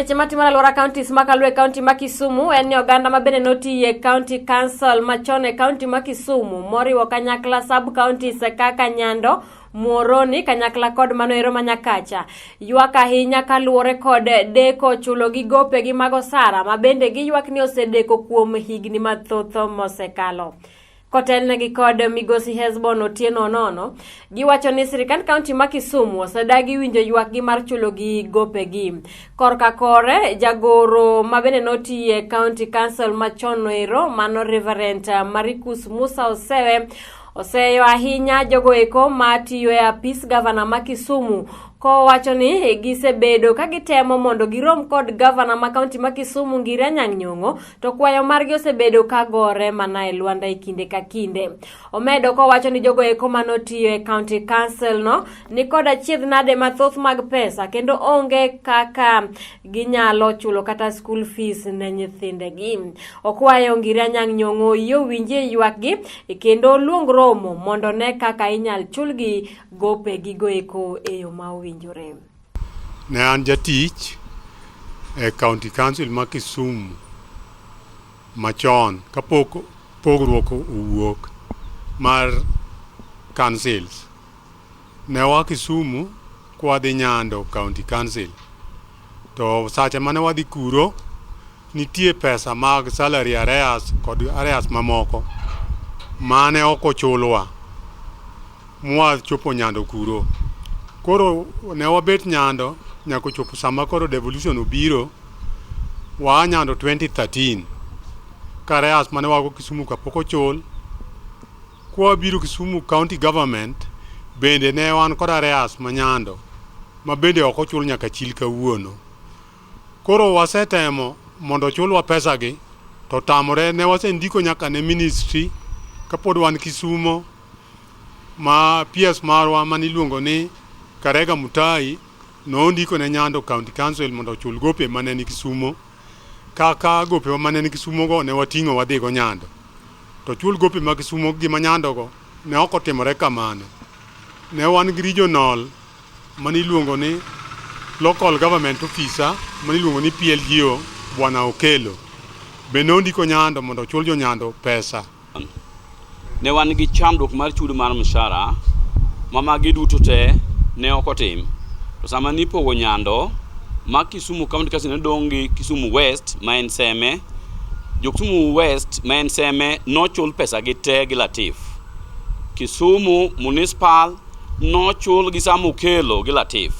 Weche matimore alwora counties ma kaluwe kaunti ma Kisumu en ni oganda ma bende notiye county council machon e kaunti ma Kisumu moriwo kanyakla sub counties kaka Nyando, Muhoroni kanyakla kod mano ero ma Nyakacha ywak ahinya kaluwore kod deko chulo gi gopegi mag osara ma bende giywak ni osedeko kuom higni mathoth mosekalo. Kotelnegi kod migosi Hesbon Otieno Onono, giwacho ni sirkand kaunti ma Kisumu osedagi winjo ywakgi mar chulogi gopegi. Korka kore, jagoro ma bende notiye county council machon ero mano Reverend Marikus Musa Osewe oseyo ahinya jogo eko matiyo e apis gavana ma Kisumu kowacho ni gisebedo ka gitemo mondo girom kod gavana ma kaunti ma Kisumu Ngire Anyang' Nyong'o to kwayo margi osebedo ka gore mana e lwanda e kinde ka kinde. Omedo kowacho ni jogo eko manotiyo e county council no ni kod achiedh nade mathoth mag pesa kendo onge kaka ginyalo chulo kata school fees ne nyithindegi. Okwayo Ngire Anyang' Nyong'o oyie owinjie ywakgi kendo oluong romo mondo ne kaka inyal chulgi gopegigo eko e yo ma owinjore. Ne an jatich e County Council ma Kisumu machon kapok pogruok owuok mar councils. Ne waa Kisumu kwadhi Nyando County Council. To sache mane wadhi kuro, nitie pesa mag salary arrears kod arrears mamoko mane ok ochulwa mwachopo Nyando kuro. Koro ne wabet Nyando nyaka ochopo sama koro devolution obiro, waa Nyando 2013 ka arrears mane wago Kisumu ka pok ochul. Kwabiro Kisumu County Government bende ne wan kod arrears ma Nyando ma bende ok ochul nyaka chil kawuono. Koro wasetemo mondo ochulwa pesa gi to otamore. Ne wasendiko nyaka ne ministry kapod wan Kisumo ma PS marwa mane iluongo ni Karega Mutai nondiko ne Nyando County Council mondo ochul gope mane ni Kisumo. Kaka gopewa mane ni Kisumo go ne wating'o wadhigo Nyando. To chul gope ma Kisumo gi ma Nyando go ne ok otimore kamano. Ne wan gi regional mane iluongo ni local government officer mane iluongo ni PLGO Bwana Okelo be nondiko Nyando mondo ochul jo Nyando pesa. Ne wan gi chandruok mar chudo mar mshahara ma magi duto te ne ok otim. To sama nipogo Nyando ma Kisumu County Council ne dong' gi Kisumu West ma en Seme, jo Kisumu West ma en Seme nochul pesa gi te gi Latif. Kisumu Municipal nochul gi Sam Okello gi Latif.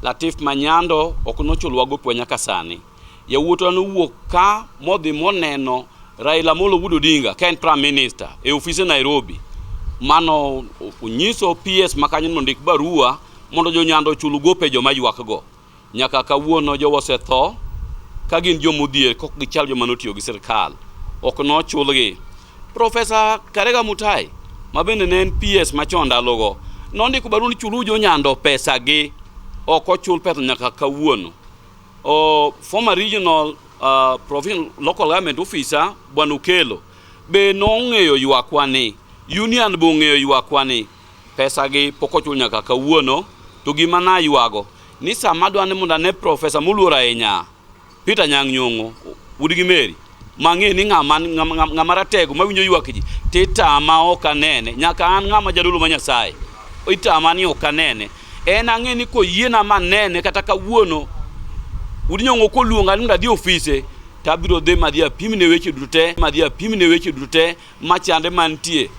Latif ma Nyando ok nochulwa gopwa nyaka sani. Yawuotwa nowuok ka modhi moneno Raila Amolo Wuod Odinga ka en Prime Minister e ofise Nairobi. Mano onyiso PS ma kanyo mondo ondik barua mondo jo Nyando ochul gope joma ywak go. Nyaka kawuono jowa osetho ka gin joma odhier kok gichal joma notiyo gi sirkal. Ok nochulgi. Profesa Karega Mutai ma bende ne en PS machon ndalogo nondiko barua ni chulu jo Nyando pesa gi. Ok ochul pesa nyaka kawuono. O, former regional provincial local government officer Bwana Okello be nong'eyo ywakwa ni, union be ong'eyo ywakwa ni pesa gi pok ochul nyaka kawuono. To gima naywago ni sama adwa ni mondo ane profesa moluor ahinya Peter Anyang' Nyong'o wuod gi Mary mang'e ni ng'ama ng'ama ratego mawinjo ywak ji titama ok anene nyaka an ng'ama jadolo ma Nyasaye itama ni ok anene en ang'e ni koyiena manene kata kawuono wuod Nyong'o koluonga ni mondo adhi ofise to abiro dhi madhi apimne weche duto te madhi apimne weche duto te machande mantie.